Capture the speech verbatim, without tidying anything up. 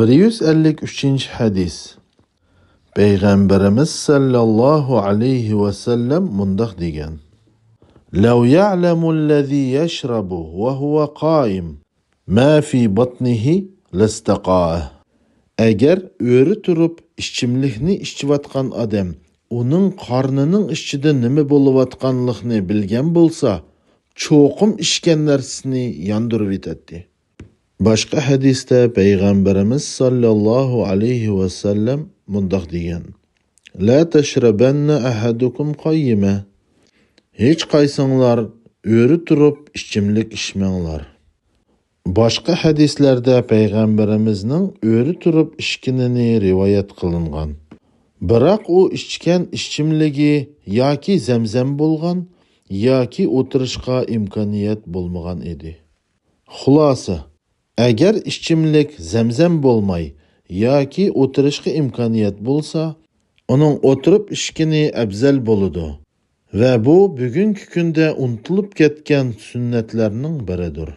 بىر يۈز ئەللىك ئۈچىنچى ھەدىس. پەيغەمبىرىمىز سەللەللاھۇ ئەلەيھى ۋەسەللەم مۇنداق دېگەن: لو يعلم الذي يشرب وهو قائم ما في بطنه لاستقاء. ئەگەر ئۆرە تۇرۇپ ئىچىملىكنى ئىچىۋاتقان ئادەم ئۇنىڭ قارنىنىڭ ئىچىدە نېمە بولۇۋاتقانلىقىنى بىلگەن بولسا، چوقۇم ئىچكەن نەرسىسىنى ياندۇرۇۋېتەتتى. باشقا ھەدىستە پەيغەمبىرىمىز ساللاللاھۇ ئەلەيھى ۋەسەللەم مۇنداق دېگەن: لا تشربن أحدكم قائما. ھېچقايسىڭلار ئۆرە تۇرۇپ ئىچىملىك ئىچمەڭلار. باشقا ھەدىسلەردە پەيغەمبىرىمىزنىڭ ئۆرە تۇرۇپ ئىچكىنىنى رىۋايەت قىلىنغان. بىراق ئۇ ئىچكەن ئىچىملىكى ياكى زەمزەم بولغان، ياكى ئولتۇرۇشقا ئىمكانىيەت بولمىغان ئىدى. خۇلاسە، ئەگەر ئىچىملىك زەمزەم بولماي ياكى ئولتۇرۇشقا ئىمكانىيەت بولسا، ئۇنىڭ ئولتۇرۇپ ئىچكىنى ئەۋزەل بولىدۇ. ۋە بۇ بۈگۈنكى كۈندە ئۇنتۇلۇپ كەتكەن سۈننەتلەرنىڭ بىرىدۇر.